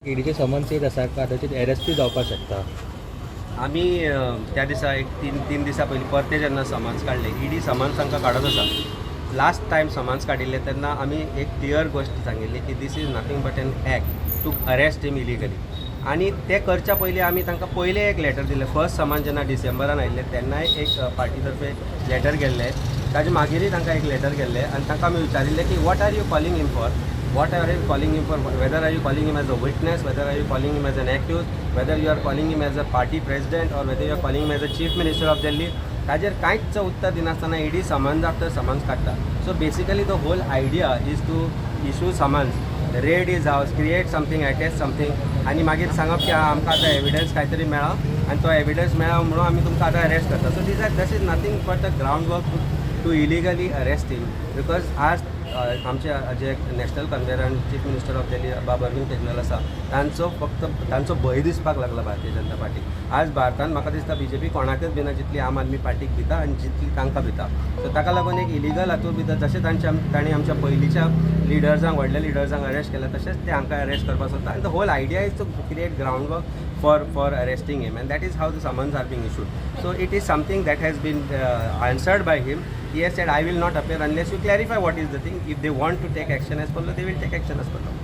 ईडीचे summons येत आसा, कदाचित अरेस्टूय जावपाक शकता. आमी त्या दिसा एक तीन दिसां पयलीं परते जेन्ना समन्स काडले, ईडी समन्स तांकां काडत आसा. लास्ट टायम समन्स काडिल्ले तेन्ना आमी एक क्लियर गोश्ट सांगिल्ली की this is nothing but an act to arrest him illegally. आनी ते करच्या पयलीं आमी तांकां पयलें एक लेटर दिलें. फर्स्ट समन्स जेन्ना डिसेंबरान आयिल्लें तेन्नाय एक पार्टी तर्फे लेटर गेल्लें. ताजे मागीरय तांकां एक लेटर गेल्लें आनी तांकां आमी विचारिल्लें की what are you calling him for, what are you calling him for, whether are you calling him as a witness, whether are you calling him as an accused, whether you are calling him as a party president or whether you are calling him as a chief minister of Delhi. ताजेर कांयच उत्तर दिनासतना ED summons after summons काडटा. So basically, the whole idea is to issue summons, raid his house, create something, attach something आनी मागीर सांगप की आमकां आतां एविडन्स कांय तरी मेळ्ळा आनी तो एविडन्स मेळ्ळा म्हणून आमी तुमकां आतां अरेस्ट करता. So these are this is nothing but a ground work to illegally arrest him, because आज आमचे जे national convener आनी चीफ मिनिस्टर ऑफ दिल्ली बाब अरविंद केजरीवाल आसा, तांचो फक्त तांचो भंय दिसपाक लागला भारतीय जनता पार्टीक. आज भारतान म्हाका दिसता बीजेपी कोणाकच भिना जितली आम आदमी पार्टीक भिता आनी जितली तांकां भिता. सो ताका लागून एक इलिगल हातूंत भितर जशें तांच्या तांणी आमच्या पयलींच्या लिडर्सांक, व्हडल्या लिडर्सांक अरेस्ट केला, तशेंच ते हांकां अरेस्ट करपाक सोदता. आनी the whole idea is to create ground work for arresting him, and that is how the summons are being issued. So it is something that has been answered by him. He has said, "I will not appear unless you clarify what is the thing." If they want to take action as per law, they will take action as per law.